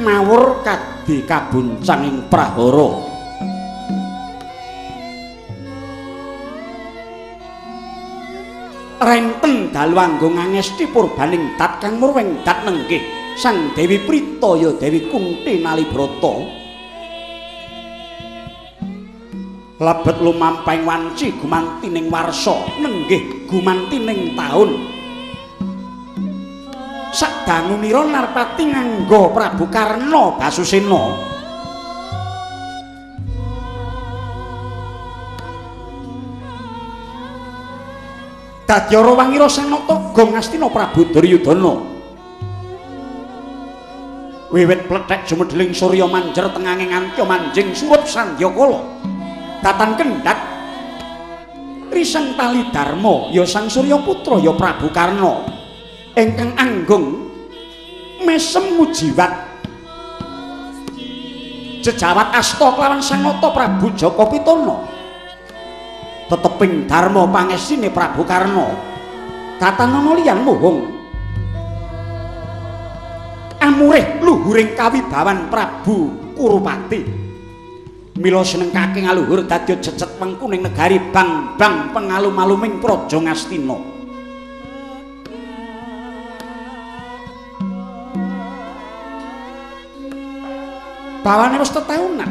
Mawur kadi kabuncang ing prahara. Renten dalu anggung angesti purbaning dat kang murwing dat nenggih Sang Dewi Pritaya Dewi Kunti Nalibrata. Lebet lumampahing wanci gumantining warsa nenggih gumantining taun. Sadangunira Narpati nganggo Prabu Karna Basusena. Dadyara wangira Sanata Gong Ngastina Prabu Duryudana. Wiwit plethek jumedheling surya manjer tengahing nganti manjing surup sandyakala. Datan kendhat risang tali dharma ya Sang Surya Putra ya Prabu Karna. Ingkang anggung mesem mujiwat jejawat asta kelawan Sanata Prabu Jaka Pitana. Teteping dharma pangestine Prabu Karna katanana liyan muhung amurih luhuring kawibawan Prabu Kurupati. Mila senengkake ngaluhur dadya jejeg wengkuning negari bang-bang pengalum-aluming Praja Ngastina. Bawane wis tetaunan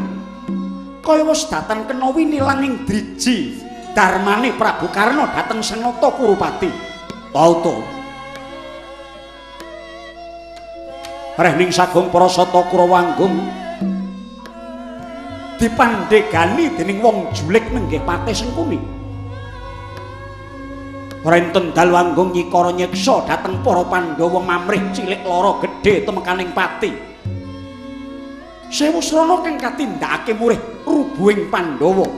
kaya wis datan kena winilang ing driji dharmane Prabu Karna dhateng Sanata Kurupati. Tauta rehning sagung para sata Kurawa anggung dipandhegani dening wong julik nenggih Patih Sengkuni. Renten dalu anggung nyikara nyiksa dhateng para Pandhawa mamrih cilik lara gedhe temekaning pati. Sewu srana kang katindakake murih rubuhing Pandhawa.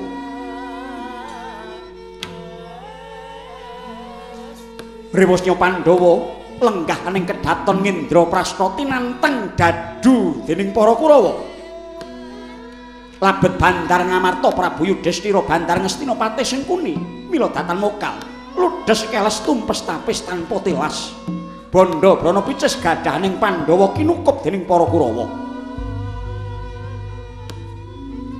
Rewosnya Pandhawa lenggah ning kedaton Ngendraprasta tinanteng dadu dening para Kurawa. Labet bandar Ngamarta Prabu Yudhistira bandar Ngastina Patih Sengkuni mila datan mokal ludes keles tumpes tapis tanpa tilas. Bandha brana picis gadhaning Pandhawa kinukup dening para Kurawa.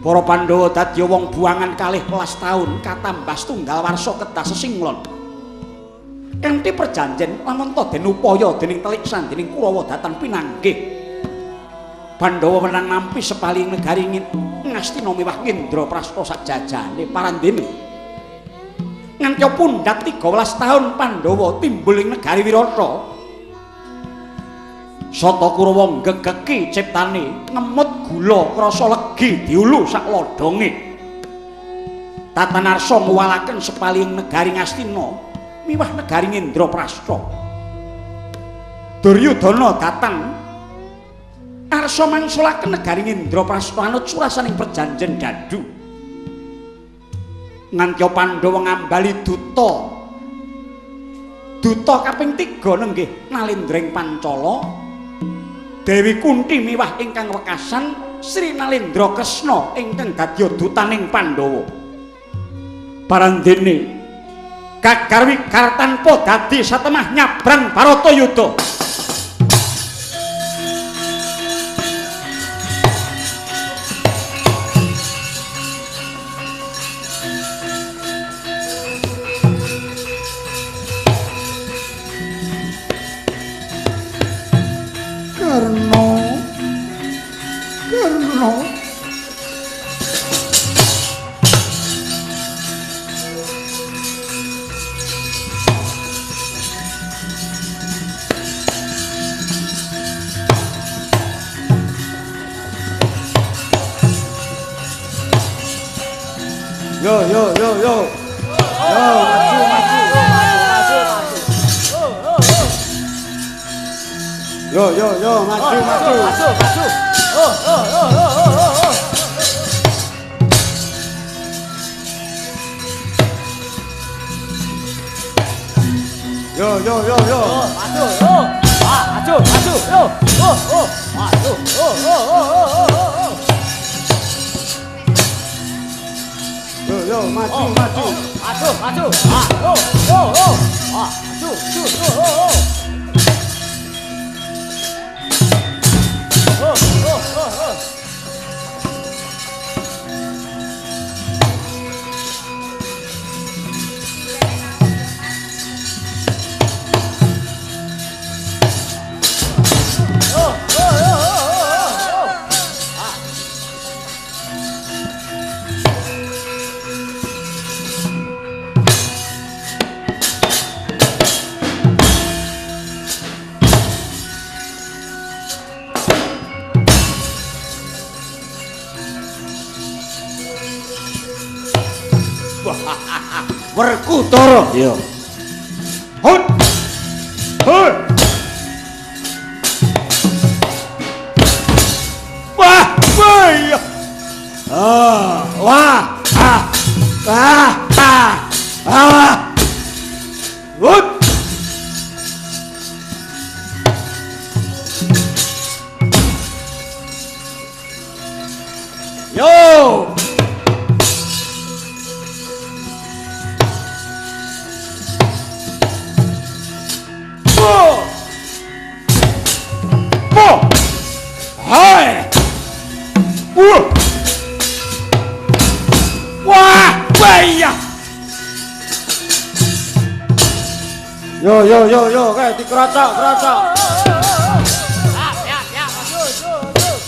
Para Pandhawa dadya wong buangan 12 taun katambah setunggal warsa kedah sesinglon. Kanthi perjanjen lamun ta den upaya dening telik sandining Kurawa datan pinanggih. Pandhawa menang nampi sepali negari Ngastina miwah Ngendraprasta sakjajane parandene. Nganti pundhat 13 taun Pandhawa timbul ing negari Wirata. Sata Kurawa nggegeki ciptane ngemut gula krasa legi diulu sak lodonge. Tatanarsa nguwalaken sepaliing negari Ngastina miwah negari Ngendraprasta. Duryudana datang arsa mangsulaken negari Ngendraprasta anut surasaning perjanjen dadu. Nganti Pandhawa ngambali duta. Duta kaping 3 nenggih Nalendra Pancala. Dewi Kunti miwah ingkang wekasan Sri Nalendra Kresna ingkang dadya dutaning Pandhawa. Parandene gagar wigar tanpa dadi satemah nyabrang Bharatayuda. Karna, Yo yo yo yo. Yo maju maju. Yo yo yo maju maju. Maju maju. Yo yo yo. Maju yo. Ah, maju, maju yo. Oh, oh, maju. Oh, oh, oh, oh, oh. Yo yo, maju, maju. Maju, maju. Ah, oh, oh, oh. Ah, maju, maju, oh, oh, oh. Oh, oh, oh, oh. Werkudara. Iya. Hut. Hut. Wah, wah. Iya. Ah, wah. Ah. Ah, ah. Ah. Hut. Yo. Hai. Wah, wah. Yo yo yo yo, kae dikrocok, krocok. Ya, ya, maju, maju, maju.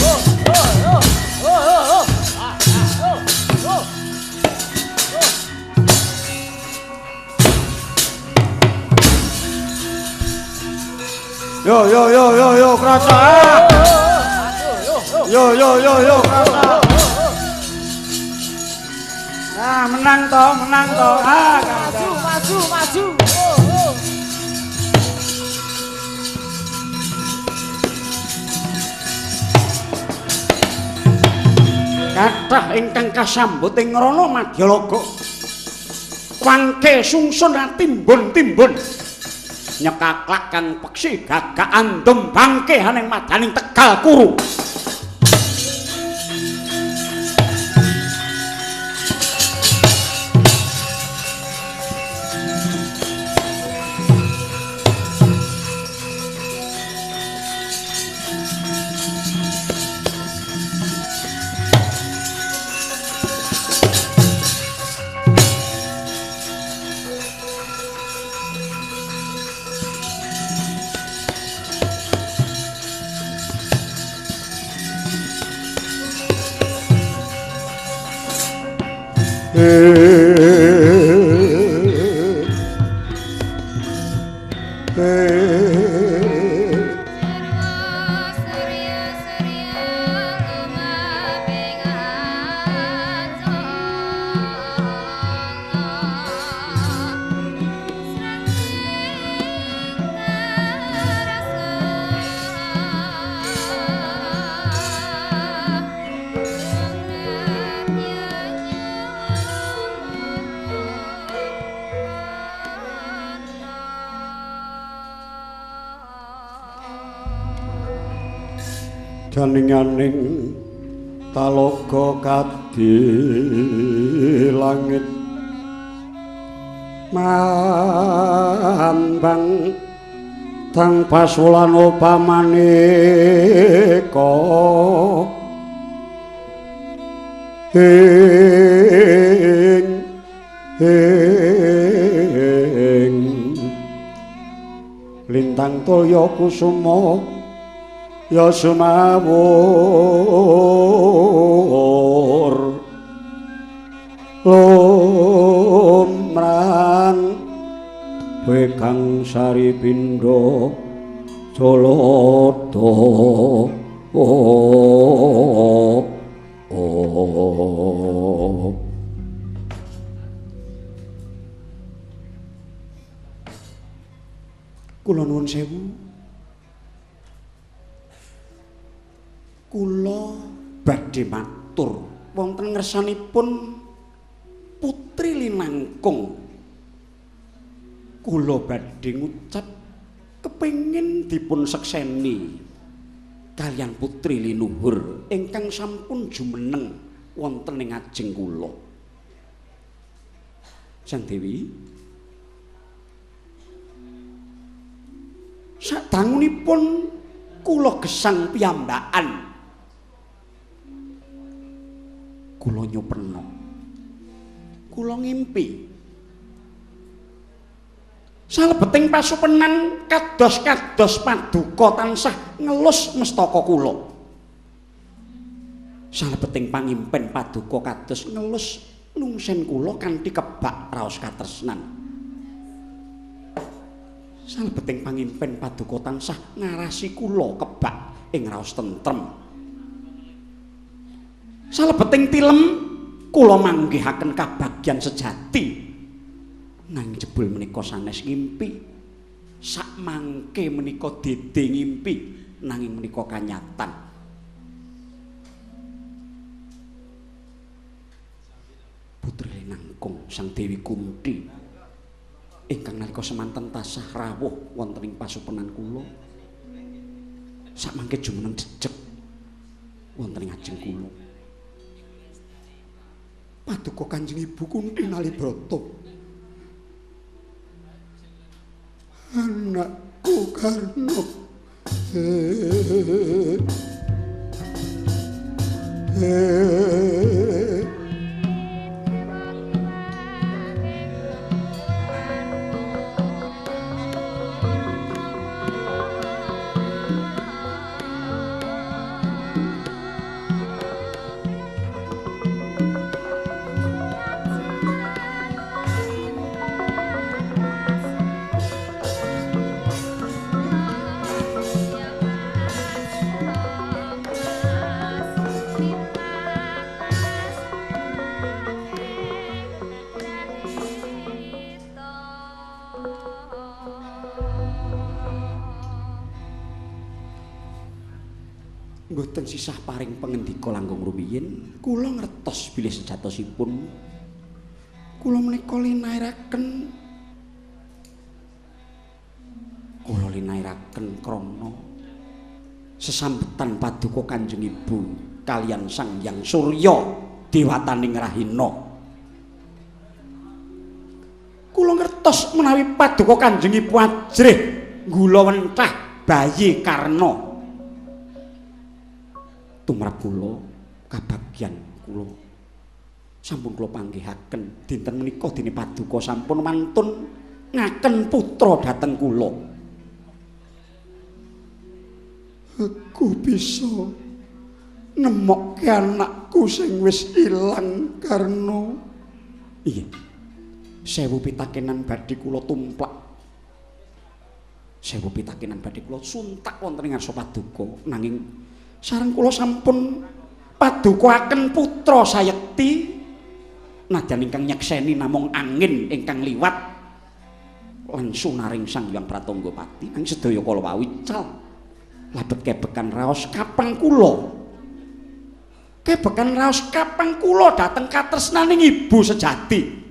Oh, oh, oh, oh, oh, oh. Ah, oh, oh. Yo yo yo yo yo, krocok. Yo yo yo yo, krocok. Nah, menang toh, menang toh. Ah, maju, maju, maju. Oh, oh. Kathah ingkang kasambut ing rana Madyalaga. Wangke sungsun atimbun-timbun. Nyekaklak kang peksi gagak andum bangke haning madaning Tegal Kuru. Janinganing talaga kadi langit mambang tang pasulan upamaneka ing ing lintang toya kusuma ya sumawur lumrang bekang sari pindha jaloda. Oh, oh. Kula nuwun sewu. Kula badhe matur wonten ngersanipun Putri Linangkung, kula badhe ngucap kepengin dipun sekseni kaliyan putri linuhur ingkang sampun jumeneng wonten ing ajeng kula. Sang Dewi, sadangunipun kula gesang piyambakan, kula nyupena, kula ngimpi salebeting pasupenan kados-kados paduka tansah ngelus mestaka kula. Salebeting pangimpen paduka kados ngelus lungsen kula kanthi kebak raos katresnan. Salebeting pangimpen paduka tansah ngarasi kula kebak ing raos tentrem. Salebeting tilem kula manggihaken kabagyan sejati. Nanging jebul menika sanes ngimpi, sakmangke menika dede ngimpi, nanging menika kanyatan. Putri Linangkung Sang Dewi Kunti ingkang nalika semanten tasah rawuh wonten ing pasupenan kula, sakmangke jumeneng jejeg wonten ing ajeng kula. Paduka Kanjeng Ibu Kunti Nalibrata, anakku Karno, Mboten sisah paring pangendika langkung rumiyin, kula ngertos bilih sejatosipun kula menika linairaken, kula linairaken krana sesambetan paduka Kanjeng Ibu kaliyan Sang Hyang Surya dewataning rahina. Kula ngertos menawi paduka Kanjeng Ibu ajrih nggula wentah bayi Karna. Tumrap kula kabagyan kula sampun kula panggihaken dinten menika dene paduka sampun mantun ngaken putra dhateng kula. Aku bisa nemokke anakku sing wis ilang, Karno. Iya. Sewu pitakenan badhe kula tumplak, sewu pitakenan badhe kula suntak wonten ing ngarsa paduka, nanging sareng kula sampun padukaken putra sayekti nadyan ingkang nyekseni namung angin ingkang liwat lan sunaring Sang Hyang Pratangga Pati. Nanging sedaya kala wau ical labet kebekan raos kapang kula, kebekan raos kapang kula dhateng katresnaning ibu sejati.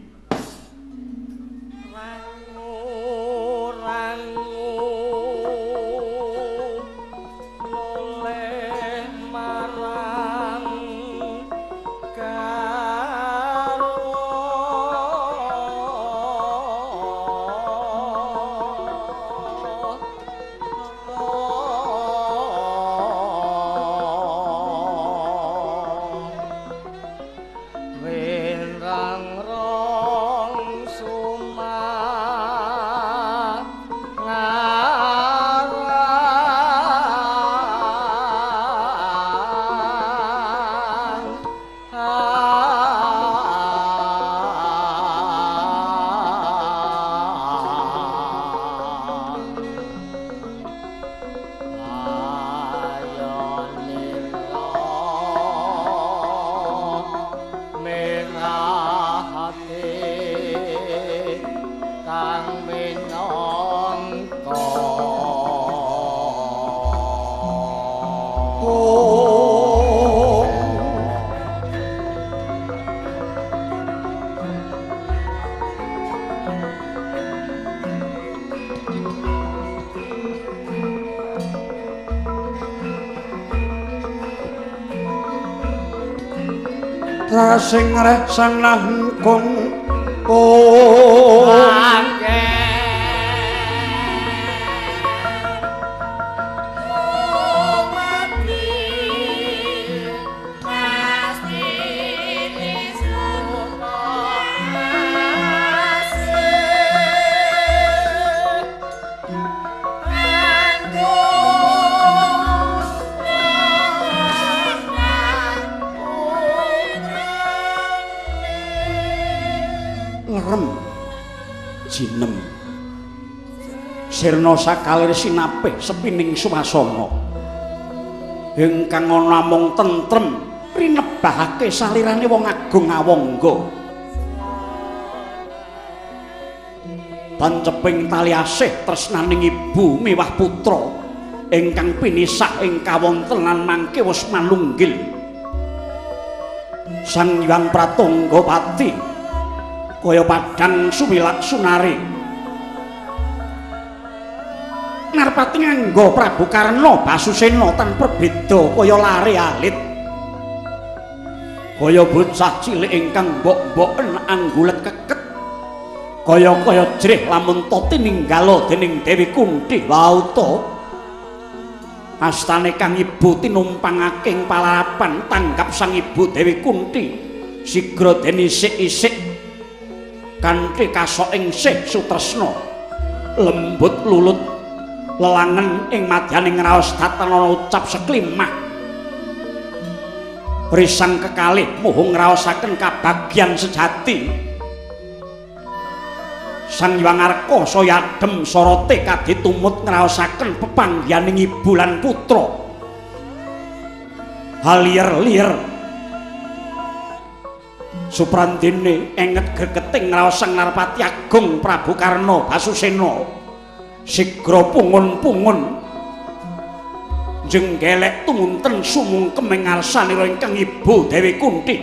Wenrang Rasing reh sanah kong kong jinem sirna sakalir sinapih sepining swasana ingkang ana namung tentrem rinebahake salirane wong agung awangga tanceping tali asih tresnaning ibu miwah putra ingkang pinisah ing kawontenan mangke wis manunggil. Sang Hyang Pratanggapati kaya padang suwilak sunare Narpati nganggo Prabu Karna Basusena tan perbeda kaya lare alit kaya bocah cilik ingkang mbok-mboken anggulet keket kaya-kaya jrih lamun ta tininggala dening Dewi Kunthi Wauta. Astane kang ibu tinumpangake ing palarapan tanggap sang ibu Dewi Kunthi sigra den isik-isik kanthi kasok ing sih sutresna lembut lulut lelangen ing madyaning raos datanana ucap seklimah risang kekalih muhung ngraosaken kabagyan sejati. Sang Hyang Arka saya adem sorote kaditumut ngraosaken pepanggihaning ibu lan putra halier-lier suprandene enget gregeting ngraosang Narpati Agung Prabu Karna Basusena sigra pungun-pungun jenggelek tumunten sumungkem ing ngarsanira ingkang ibu Dewi Kunthi.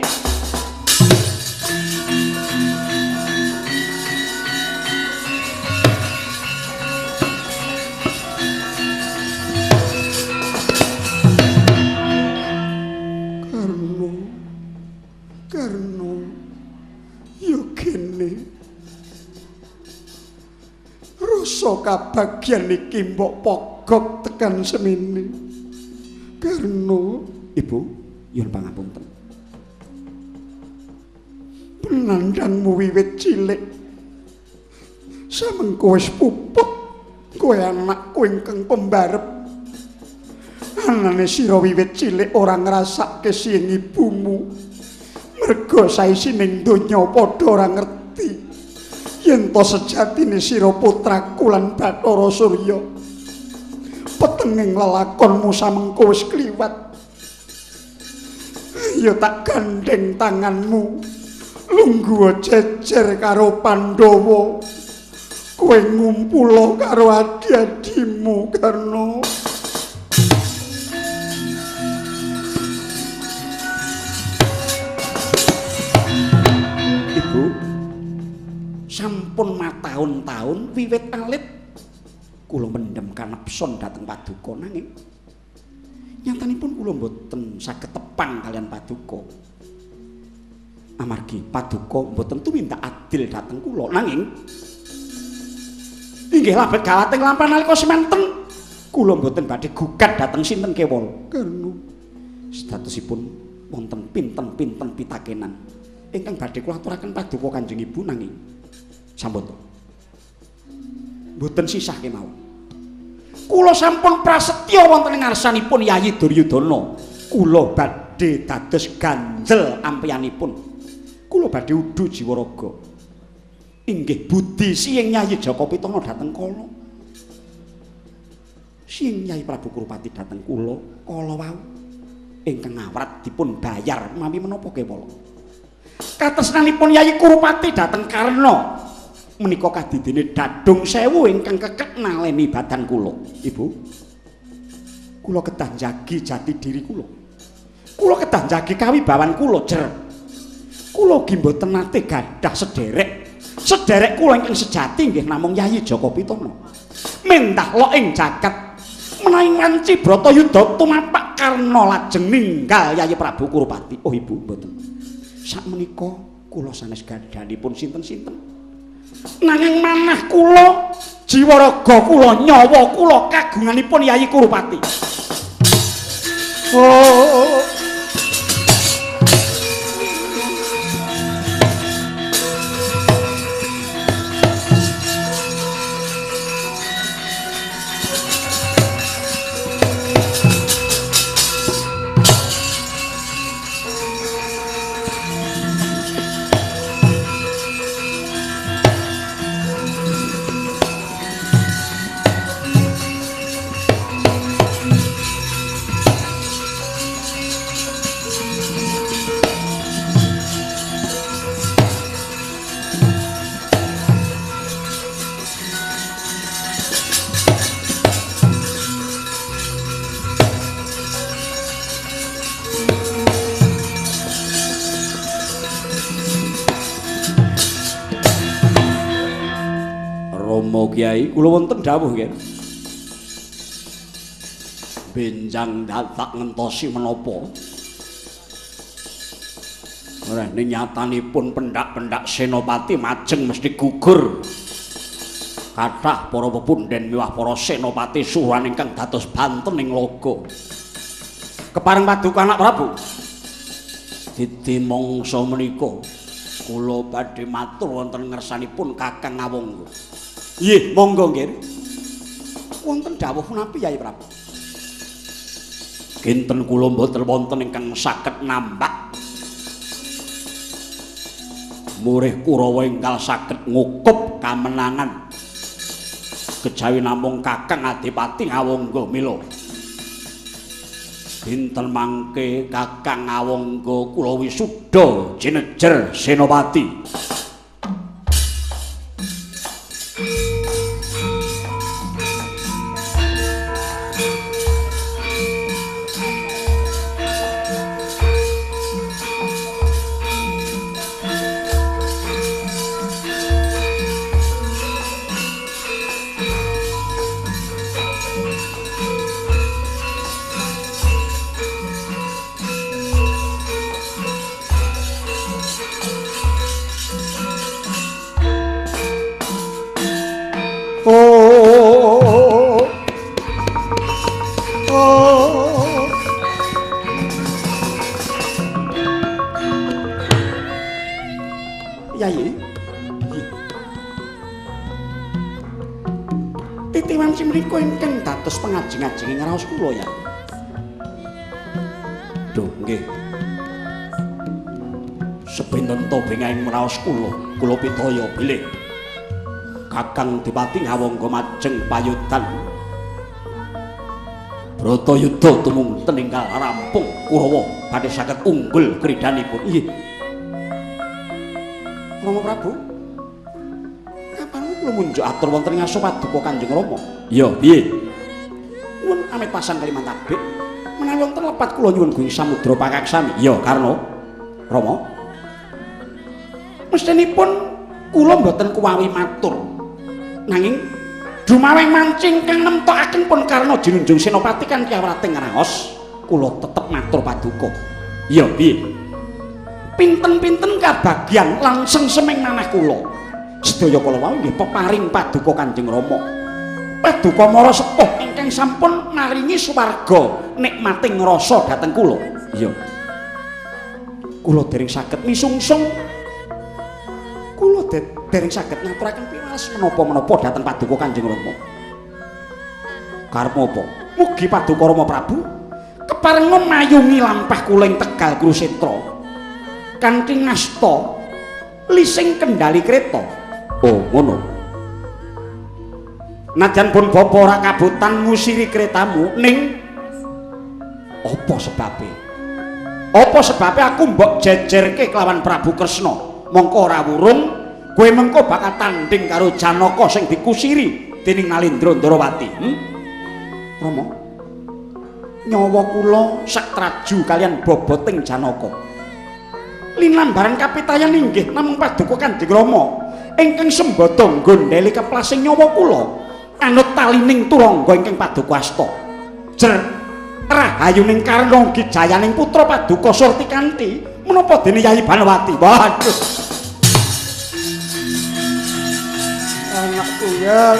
Kabagyan iki mbok pogok tekan semene. Karna ibu nyuwun pangapunten. Penandangmu wiwit cilik samengko wis puput kowe anakku ingkang pembarep. Anane sira wiwit cilik ora ngrasake sing ibumu. Merga saisining donya padha ora ngerti yen to sejatine sira putraku lan Bathara Surya. Petenging lelakonmu samengko wis kliwat. Ya tak gandheng tanganmu lungguh jejer karo Pandhawa. Kowe ngumpula karo adi-adimu Karna. Ibu, sampun mataun-taun wiwit alit kula mendhem kanepson dhateng paduka, nanging nyatanipun kula mboten saged tepang kalian paduka. Amargi paduka mboten tumindak adil dhateng kula, nanging inggih labet galating lampah nalika semanten kula mboten badhe gugat dhateng sinten kewala. Karna statusipun wonten pinten-pinten pitakenan ingkang badhe kula aturaken paduka Kanjeng Ibu, nanging sampun to mboten sisah kemawon. Kula sampun prasetya wonten ing ngarsanipun Yayi Duryudana. Kula badhe dados ganjel ampiyanipun. Kula badhe udu jiwa raga. Inggih budi siying Yayi Jaka Pitana dhateng kala. Siying Yayi Prabu Kurupati dhateng kula kala wau ingkang awrat dipun bayar mawi menapa kewala. Katresnanipun Yayi Kurupati dhateng Karna menika kadidene dadung sewu ingkang keket naleni badan kula. Ibu, kula kedah njagi jati diri kula. Kula kedah njagi kawibawan kula jer. Kula ugi mboten nate gadah sederek. Sederek kula ingkang sejati nggih namung Yayi Jaka Pitana. Mendah lok ing jagat menawi wanci Bratayuda tumapak Karna lajeng ninggal Yayi Prabu Kurupati. Oh ibu, mboten. Sakmenika kula sanes gadhanipun sinten-sinten. Nanging manah kula, jiwa raga kula, nyawa kula kagunganipun Yayi Kurupati. Oh. Kiai kula wonten dawuh nggih. Benjang dadak ngentosi menapa? Rene nyatanipun pendak-pendak senopati majeng mesti gugur. Kathah para pepunden miwah para senopati suran ingkang dados banten ing laga. Kepareng paduka anak Prabu. Didi mangsa menika kula badhe matur wonten ngersanipun Kakang Ngawangga. Nggih, monggo nggih. Wonten dawuh punapi Yai Prabu? Kinten kula mboten wonten ingkang saged nambah. Murih Kurawa enggal saged ngukup kamenangan. Kejawi namung Kakang Adipati Ngawangga mila. Dinten mangke Kakang Ngawangga kula wisuda jinejer senopati. Ngajeng-ajenge ngraos kula ya. Duh nggih. Sepinten to bengahing ngraos kula, kula pitaya bilih Kakang Dipati Ngawangga majeng payudan. Bratayuda tumung teninggal rampung Kurawa badhe saged unggul kridanipun. Nggih. Rama Prabu. Kapan kula munjuk atur wonten ing ngaso paduka Kanjeng Rama? Ya, piye? Amit pasang kaliman tabik menawi wonten lepat kula nyuwun guing samudra pakaksami. Ya Karna Rama, mestinipun kula mboten kuwawi matur, nanging dumaweng mancing kang nemtokaken pun Karna jinunjung senopati kanthi awrating raos, kula tetep matur paduka. Ya piye? Pinten-pinten kabagyan lan sengseming manah kula sedaya kala wau nggih peparing paduka Kanjeng Rama. Paduka mara sepuh ingkang sampun maringi swarga nikmating rasa dhateng kula. Iya. Kula dereng saged misungsung. Kula dereng saged ngaturaken piwales menapa-menapa dhateng paduka Kanjeng Rama. Karep apa? Mugi paduka Rama Prabu keparenga mayungi lampah kula ing Tegal Kurusetra kanthi ngasta lising kendali kreta. Oh, ngono. Najan pun bapa ora kabutan ngusiri kretamu, ning apa sebabe? Apa sebabe aku mbok jejerke kelawan Prabu Kresna? Mongko ora wurung kowe mengko bakal tanding karo Janaka sing dikusiri dening Nalindra Ndarawati. Rama, nyawa kula sak traju kalian boboting Janaka. Linambaran kapitayan inggih namung paduka Kanjeng Rama ingkang sembada nggondheli keplasing nyawa kula anut talining turangga ingkang paduka asta. Jer rahayuning Karna Gijayaning putra paduka Surtikanti Menapa dene Yayi Banowati? Waduh. Anakku ya.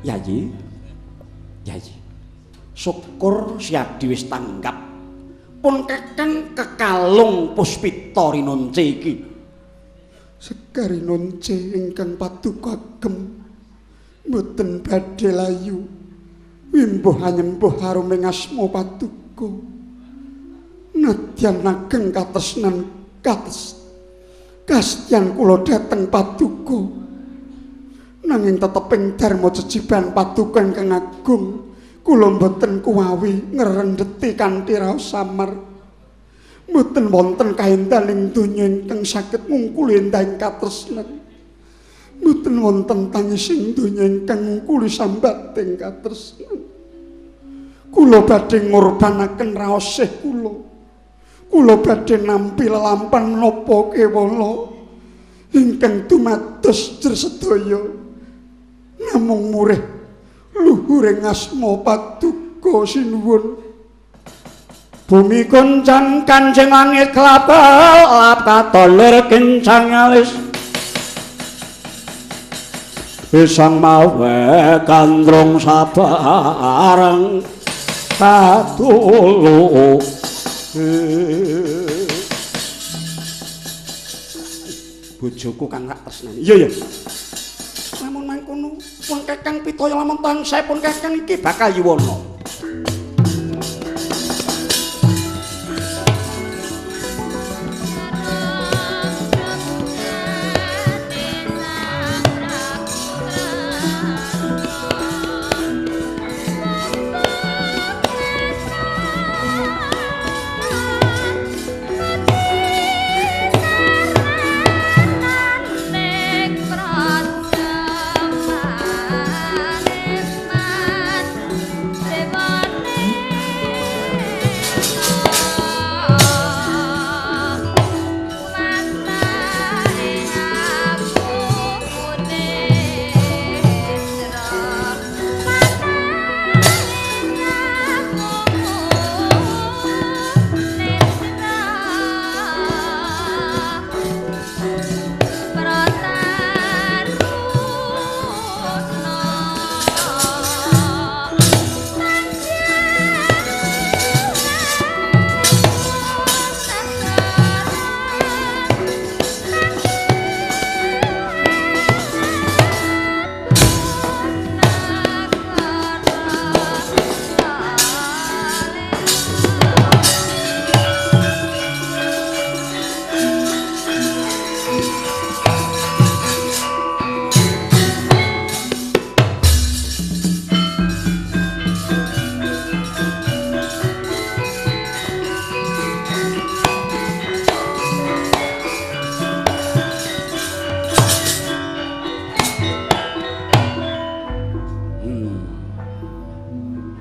Yayi, Yayi, syukur Siadi wis tanggap. Pun kakang kekalung puspita rinonce iki. Sekar rinonce ingkang paduka agem mboten badhe layu. Wimbuh anyembuh haruming asma paduka. Nadyan ageng katresnan kates. Kastyan kula dhateng paduka. Nanging teteping dharma jejiban paduka ingkang agung kula mboten kuwawi ngrendheti kanthi raos samar. Mboten wonten kaendahan ing donya ingkang saged ngungkuli endahing katresnan. Mboten wonten tangising donya ingkang ngungkuli sambating katresnan. Kula badhe ngurbanaken raosih kula. Kula badhe nampi lelampan menapa kewala ingkang dumados jer sedaya. Namung murih luhuring asma paduka sinuwun. Bumi kuncang kancing langit kelap-kelap katon lir kincang alis. Pisang mawe gandrung sabareng katulu. Bojoku kang rak tresnani. Iya ya. Lamun mangkono pun kakang pitaya lamun tansah pun kakang iki bakal yuwana.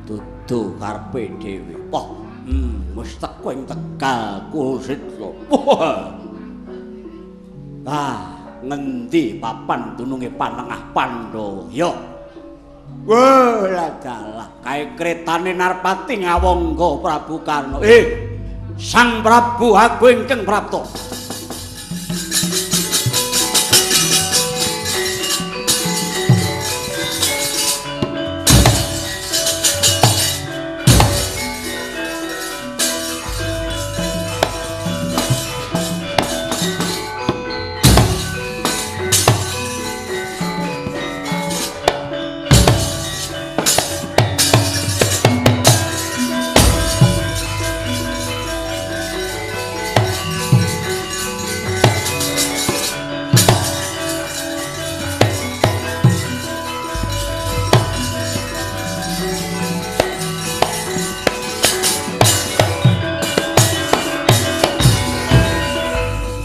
Dudu karepe dhewe. Wah, wis teko ing Tegal Kursitla. Ah, ngendi papan dununge panengah Pandhawa? Ya. Wah, dalah kae kretane Narpati ngawangga Prabu Karna. Sang Prabu aku ingkang prapta.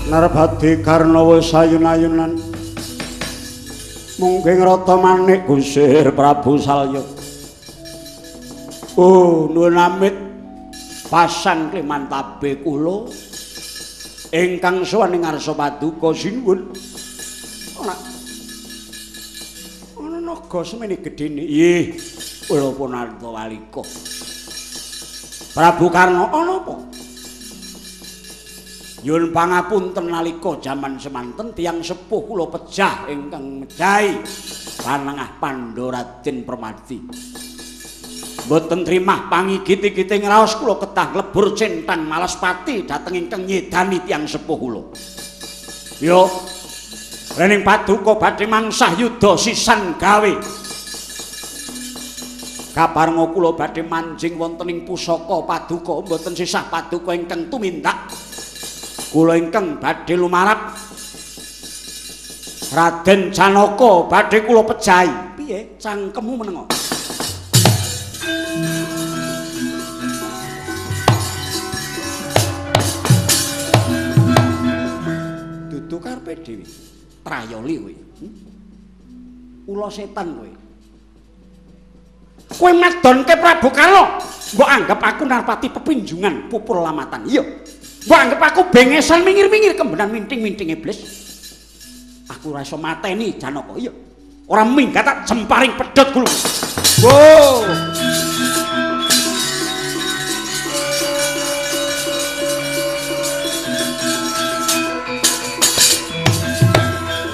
Narpati Karnawa sayun-ayunan mungking rata manik Gusir Prabu Salya. Oh, nuwun amit pasang klimantabe kula ingkang sowan ing ngarsa paduka sinuwun. Ora ana naga semene gedene. Nggih, kula pun arta walika. Prabu Karna ana apa? Nyuwun pangapunten nalika jaman semanten tiyang sepuh kula pejah ingkang mejahi panengah Pandha Raden Permadi. Mboten trimah pangigit-igite ngraos kula kedah nglebur centang Malaspati dhateng ingkang nyedani tiyang sepuh kula. Yo, rening paduka badhe mangsah yuda sisan gawe. Kaparenga kula badhe manjing wonten ing pusaka paduka mboten sisah paduka ingkang tumindak. Kula ingkang badhe lumarap Raden Janaka badhe kula pejahi. Piye cangkemmu menengo? Dudu karepe dhewe. Trayoli kowe. Ula setan kowe. Kowe madonke Prabu Karna. Mbok anggap aku Narpati pepinjungan pupur lamatan. Iya. Mbok anggap aku bengesan minggir-minggir kembenan minting-minting iblis. Aku ora iso mateni Janaka. Iya. Ora minggat tak jemparing pedhot gulu. Wo.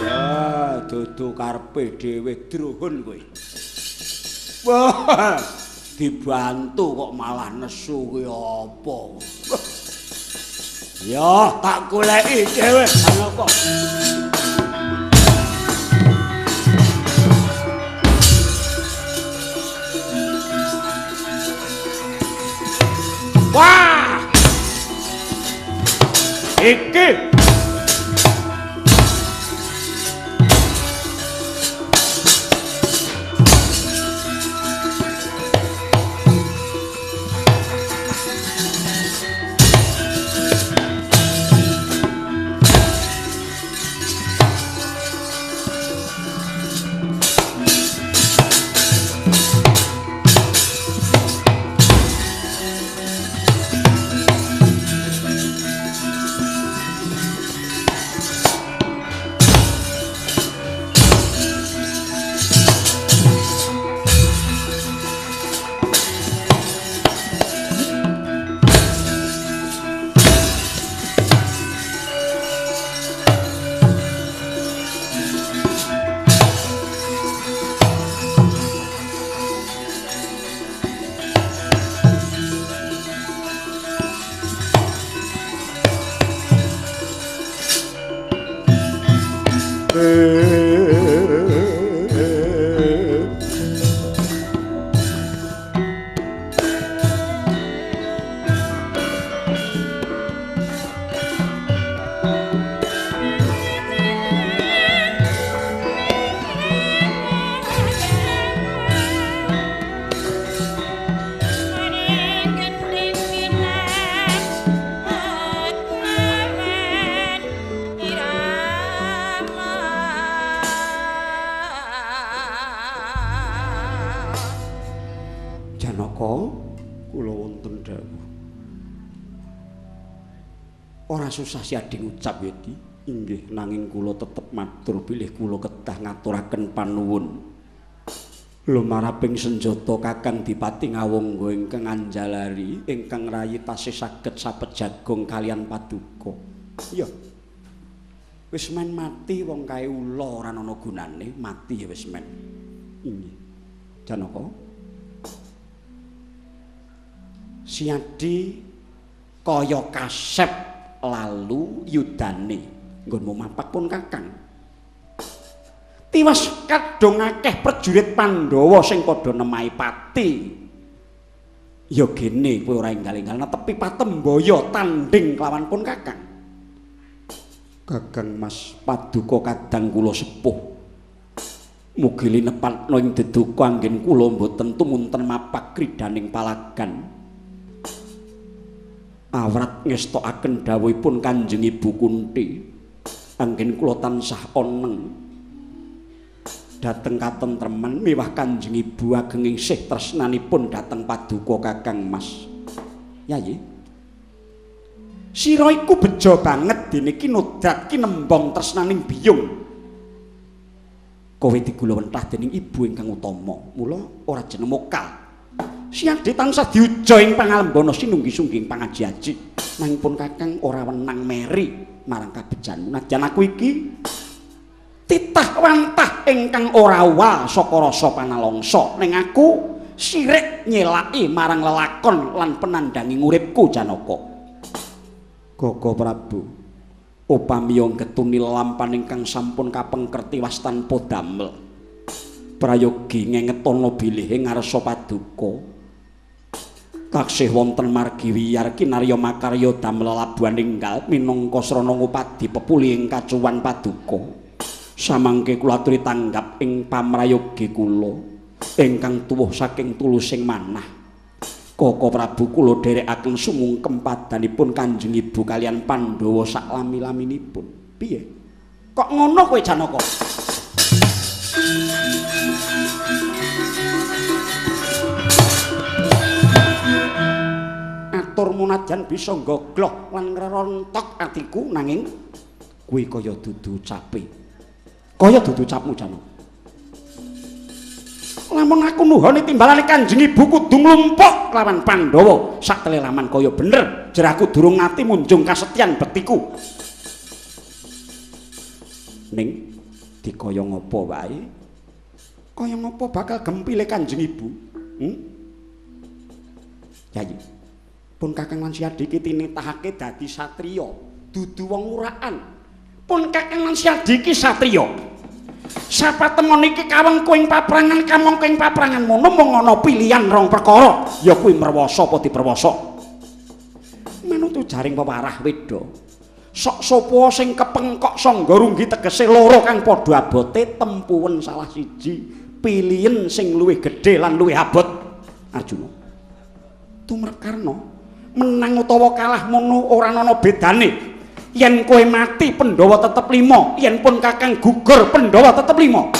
Ya, dudu karepe dhewe druhun kowe. Wah, dibantu kok malah nesu kuwi apa? Ya, tak goleki dhewe Janaka. Wah! Iki susah siadi ngucap Yedi. Inggih, nanging kula tetep matur bilih kula kedah ngaturaken panuwun lumaraping senjata Kakang Dipati Ngawangga ingkang anjalari ingkang rayi tasih saged sapet jagung kalian paduka. Iya. Wis men mati wong kae ula ora ana gunane, mati ya wis men. Inggih. Janaka. Siadi kaya kasep lalu yudane nggonmu mapak pun Kakang. Tiwas kadung akeh prajurit Pandhawa sing padha nemahi pati. Ya gene kowe ora enggal-enggal netepi patembaya tanding kelawan pun Kakang. Kakang Mas paduka kadang kula sepuh. Mugi linepatna ing deduka anggen kula mboten tumunten mapak kridaning palagan. Awrat ngestokaken dawuhipun Kanjeng Ibu Kunti. Anggen kula tansah oneng dhateng katentreman miwah Kanjeng Ibu ageng isih tresnanipun dhateng paduka Kakang Mas. Yayi, sira iku bejo banget dene kinodrat kinembong tresnaning biyung. Kowe digulawentah dening ibu ingkang utama, mula ora jeneng mokal. Siade tansah diuja ing pangalembana sinunggi-sunggi ing pangaji-aji. Nanging pun Kakang ora wenang meri marang kabejanmu. Najan aku iki titah wantah ingkang ora uwal saka rasa panalongsa, ning aku sirik nyelaki marang lelakon lan penandhangi uripku Janaka. Gaka Prabu, upamiya getuni lelampan ingkang sampun kapengker tiwas tanpa damel, prayogi ngengetana bilih ing ngarsa paduka. Taksih wonten margi wiyar kinarya makarya damel labuhan enggal minangka srana ngupadi pepuli ing kacuwan paduka. Samangke kula aturi tanggap ing pamrayogi kula ingkang tuwuh saking tulusing manah. Kaka Prabu kula dherekaken sumungkem padanipun Kanjeng Ibu kalian Pandhawa saklami-laminipun. Piye? Kok ngono kowe Janaka? Atur munajan bisa nggogloh lan ngrerontok atiku, nanging kuwi kaya dudu ucape. Kaya dudu ucapmu Janaka. Lamun aku nuhoni timbalane Kanjeng Ibu kudu nglumpuk lawan Pandhawa saklelaman kaya bener jer aku durung nate munjung kasetyan bektiku. Ning dikaya ngapa wae? Kaya ngapa bakal gempile Kanjeng Ibu? Yayi, pun Kakang lan Siadi iki tinitahake dadi satriya, dudu wong urakan. Pun Kakang lan Siadi iki satriya. Sapatemon iki kawengku ing paprangan kamangka ing paprangan mono mung ana pilihan rong perkara, ya kuwi merwasa apa diperwasa. Manut ujaring pewarah Weda, sok sapa sing kepengkok sangga runggi tegese loro kang padha abote tempuwen salah siji, pilihen sing luwih gedhe lan luwih abot. Arjuna, tumrap Karna, menang utawa kalah mono ora ana bedane. Yen kowe mati Pandhawa tetep 5, yen pun Kakang gugur Pandhawa tetep 5.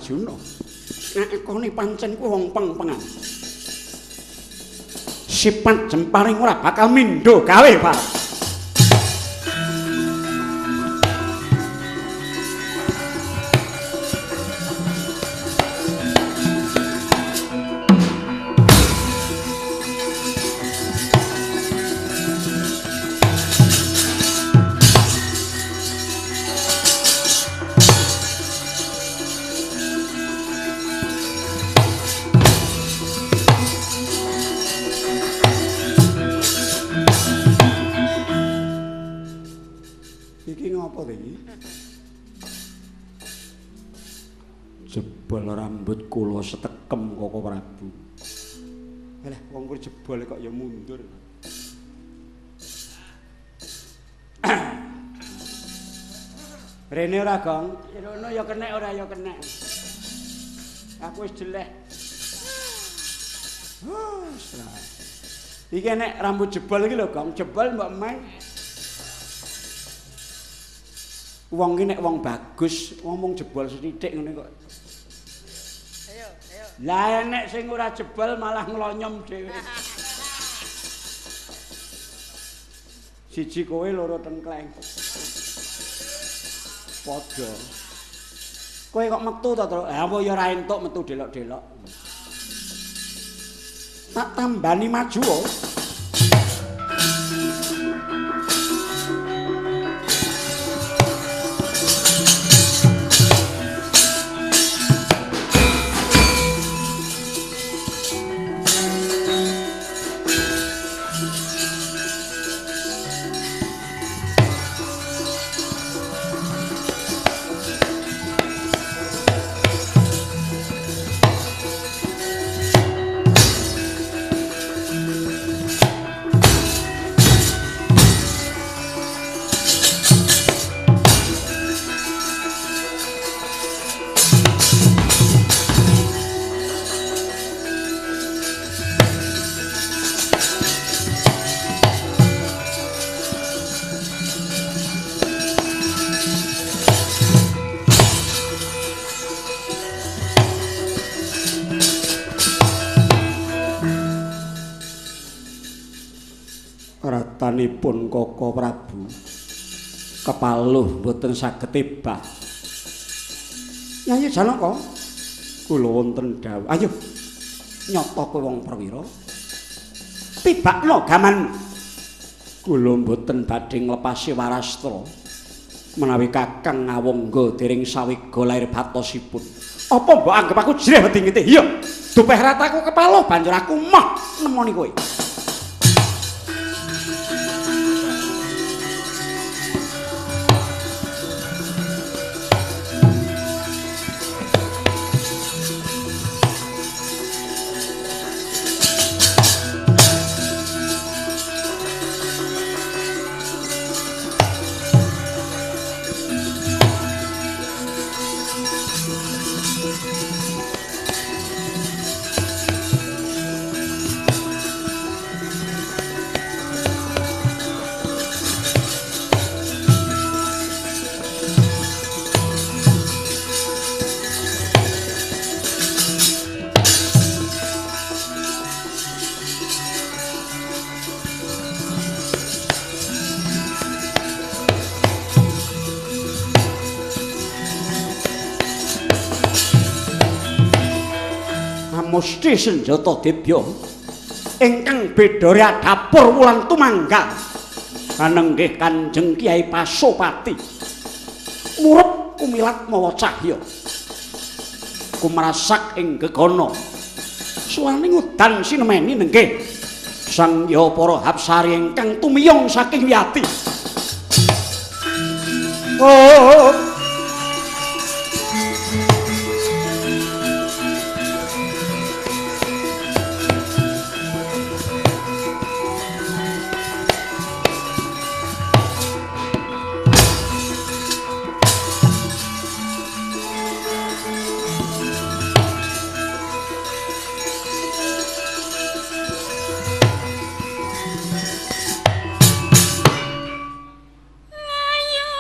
Arjuna. Ngakoni pancen kuwi wong peng-pengan. Sipat jemparing ora bakal mindho gawe, Pak. Jebol rambut kula setekem Koko Prabu. Alah wong kuwi jebol kok ya mundur. Rene ora, Gong? Rono ya kenek ora ya kenek. Aku wis jeleh. Iki nek rambut jebol iki lho, Gong, jebol mbok meng. Wong iki nek wong bagus ngomong jebol sithik ngene kok. Ayo, ayo. Lah nek sing ora jebol malah nglonyom dhewe. Siji kowe loro tengkleng. Padha. Kowe kok metu to, Tru? Ha apa ya ora entuk metu delok-delok. Tak tambani maju oh. Ratanipun Koko Prabu kepaluh mboten saged tebah. Nyai Janaka, kula wonten dawuh. Ayo nyata kowe wong perwira. Tibakno gaman. Kula mboten badhe nglepasi warastra menawi Kakang ngawangga dereng sawega lair batosipun. Apa mbok anggep aku jrih wedi ngene? Iya, dupeh rataku kepaluh banjur aku moh nemoni kowe. Musti senjata dibya ingkang bedhore dapur wulan tumanggal anenggih Kanjeng Kyai Pasopati murup kumilat mawa cahya kumrasak ing gegana suwaning udan sinemeni nenggih Sang Hyang Para Hapsari ingkang tumiyong saking wiyati. Oh. Ayo.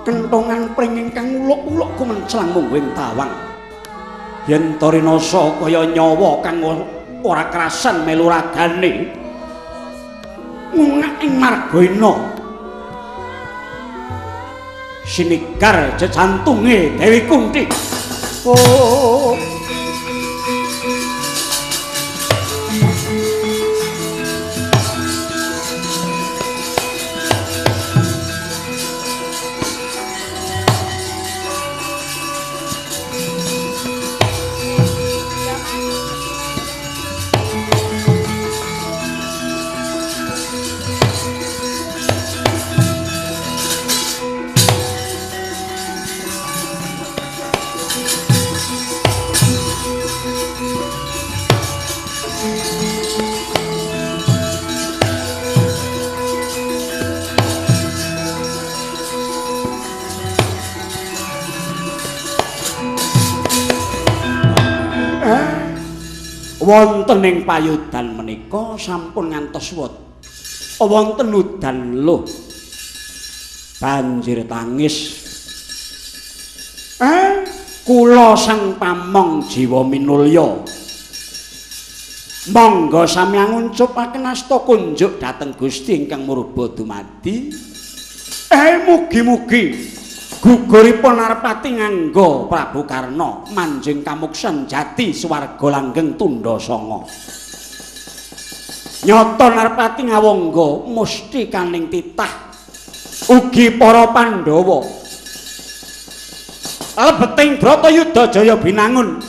Kentongan pring ingkang uluk-uluk kumenclang mungguing tawang. Yen to rinasa kaya nyawa kang ora krasan melu ragane. Ngungak ing margaina. Sinigar jejantunge Dewi Kunti. Oh. Wonten ing payudan menika sampun ngantos wonten udan luh banjir tangis. Kula sang pamong jiwa minulya monggo sami anguncupaken asta kunjuk dhateng Gusti ingkang murba dumadi. Mugi-mugi guguripun Narpati nganggo Prabu Karna manjing kamuksan jati swarga langgeng tundha sanga. Nyata Narpati ngawangga musti kaning titah ugi para Pandhawa. Lebeting Bratayuda Jaya Binangun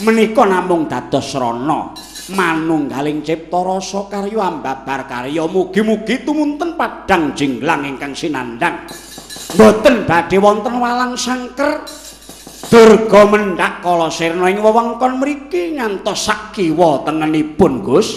menika namung dados srana manunggaling cipta rasa karya ambabar karya. Mugi-mugi tumunten padhang jinglang ingkang sinandhang. Mboten badhe wonten walang sangker durga mendhak kala sirna ing wewengkon mriki ngantos sak kiwa tengenipun Gus.